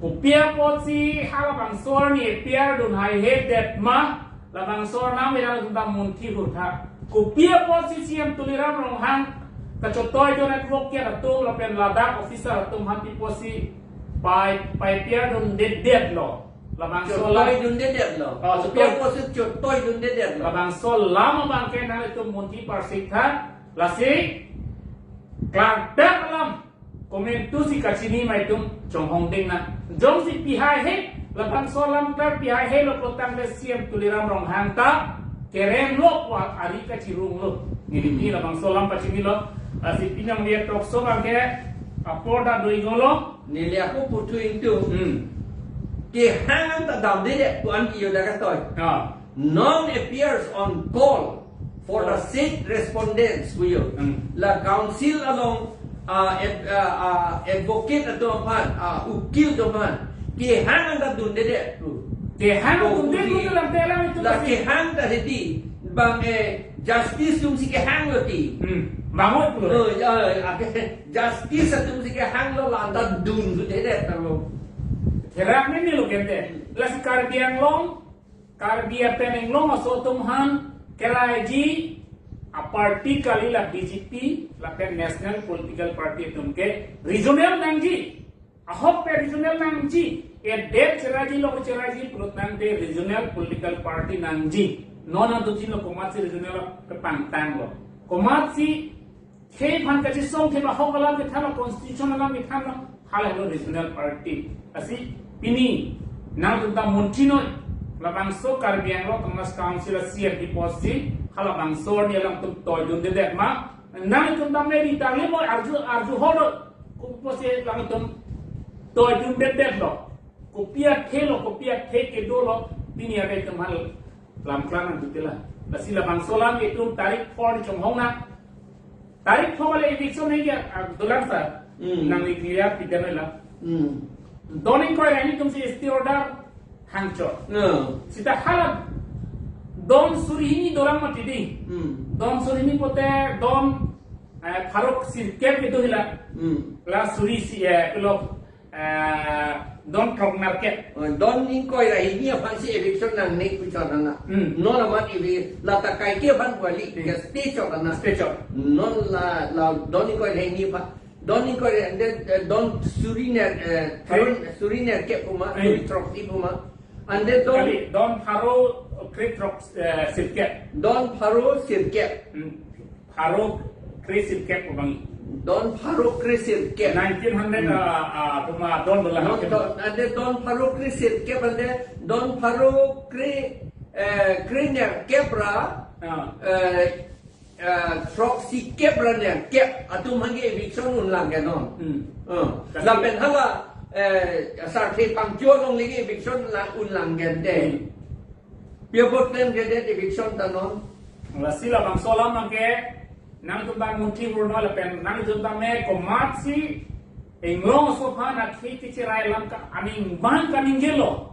kopi apotsi halabangso arni F I R dun haihedet ma, labangso arnam nangtum ta munthi hurtha. Kopi apotsi C M Tuliram Ronghang kachotoi jo network ke atum lapen ladak officer atum hati apotsi pai, pai F I R dundedetlo. Labangso alam. Chotoidundedetlo. Oh, chotoi. Kopi apotsi chotoidundedetlo. Labangso alam abang ke nanglitum munthi parsing tha. Lasi klardak alam komantusi kachini ma itum chonghong ding nang. Jongsi pihaihe, labangso alam klar pihaihelo pulotangte C M Tuliram Ronghang ta keremlo pu ari kachirunglo. Neli pini labangso alam pachinilo. Lasi pinong dia talk show abang ke apor ta do-iklo. Neli ako puthu ingtung. Hmm. Kehang ta damdedet pu an iyo da katoi. Ah. Non appears on call for the Ah. said respondents pu yo. Hmm. La council along, ah, ad-, ah, ah, advocate atum aphan, ah, ukil atum aphan kehang ta dundedet pu. Kehang Oh, dundedet pu di. Dalam telang itu La pasti. Kehang ta hedi bang, eh, justice atumsi kehanglo ti. Hmm. Bangun pulo. Oh, ya, ya, justice atumsi kehanglo la anta dun dundedet tanglo. Therak nenelo kente. Lasi Karbi Anglong, Karbi apen Anglong aso atum aphan kelaiji aparty kali la B J P lapen National Political Party atum ke regional nangji. Ahok pen regional nangji. Edet cheraiji lo cheraiji pulotangte regional political party nangji. Non nangtujinlo komatsi regional kepangtanglo. Komatsi khei aphan kachisong khei ba ahok alam kethanlo, constitution alam kethanlo, halahelo regional party. Lasi pini nangtum ta munthinoi, labangso Karbi Anglong Autonomous Council a C M P post si halabangso arni alangtum toidundedet ma, nangtum ta meri ta lemo arju, arju holo, kopi apotsi alangtum toidundedetlo. Kopi athelo, kopi athe kedolo, Pini ake itum hal lam klang nangdutela. Lasi labangso alam itum tarik four ni chonghong nang. Tarik four le eviction ni ya, ah, dolang sa. Hmm. Nang declare pidan la. Hmm. Don ingkoi ra hini atum si stay order hangchot. Hmm. Seta hala don suri hini dolang mati di. Hmm. Don suri hini pote don, eh, pharo sirkep kedo hila. Hmm. La suri si, eh, pulo, eh, don throk nerkep. Oh, don ingkoi ra hini aphan si eviction nangne pu chot nang. Hmm. Non amat evi lata kaike aphan kali. Hmm. Ke stay chot nang. Stay chot. Non la, la don ingkoi ra hini aphan. Don ingkoi ra, ante, eh, don suri ner, eh, pharo, hmm, suri nerkep pu ma, hmm, suri throksi pu ma. Ante don, kali, don pharo kre throk, eh, sirkep. Don pharo sirkep. Hmm. Pharo kre sirkep pu abang. Don pharo kre sirkep. Nineteen hundred, hmm, ah, ah, atum adon dolang. Don, don, ante don pharo kre sirkep, ante don pharo kre, eh, kre nerkep ra, ah, eh, eh, throksikep ra nerkep atum aphan ke eviction unlang ke non. Hmm. Eh. Kasi lapen hala, eh, Sarthe Phangcho along le ke eviction la unlang ke ante. Hmm. Pi apot klem ke det eviction ta non. Lasi labangso alam abang ke nangtum ta munthi purno lapen nangtum ta me komatsi inglong aso aphan akhei kecherai alam ke aning abang kaningjelo.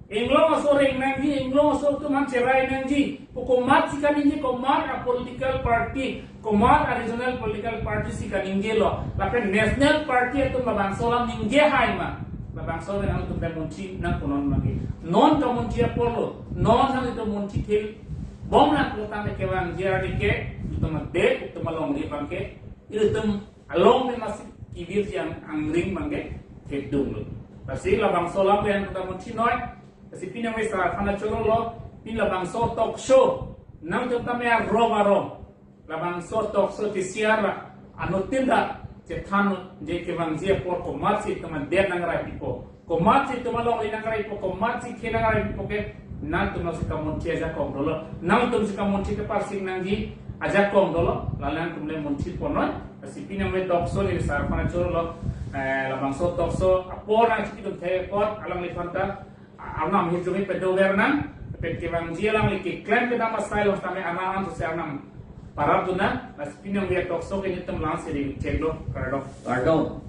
Inglong aso reng nangji, inglong aso atum aphan cherai nangji pu komatsi kaningje, komat a-political party, komat a-regional political party si kaningjelo. Lapen national party atum labangso alam ningje hai ma. Labangso le nangtum ta munthi nangpo non abang ke. Non kamunthi apotlo, non nangtum munthi thil bom nangpo tame kevangji arni ke, itum adet, itum alongri abang ke, itum along me masi kevirji ang-, angring abang ke thekdunlo. Lasi labangso alam ke nangtum ta munthi noi. Lasi pini nangve sar aphan chorolo, pini labangso talk show nangtum tame arong arong. Labangso talk show T C R ra anuttin ta chethanji kevangji apor komatsi itum adet nangrai pipo, komatsi itum alongri nangrai pipo, komatsi khei nangrai pipo ke nangtum si kamunthi ajakong dolo. Nangtum si kamunthi ke parsing nangji ajakong dolo. Lale nangtum le munthi pon noi. Lasi pini nangve talk show neli sar aphan chorolo, eh, labangso talk show apor nangchikidun thek apot alangliphan ta arnam hirjume pedo ver nang, pen kevangji alangli keklem kedam asai lo tame arnam an sose arnam parap dun nang. Lasi pini nangve talk show ke nelitum la-an si ring cheklo, kardom. Kardom.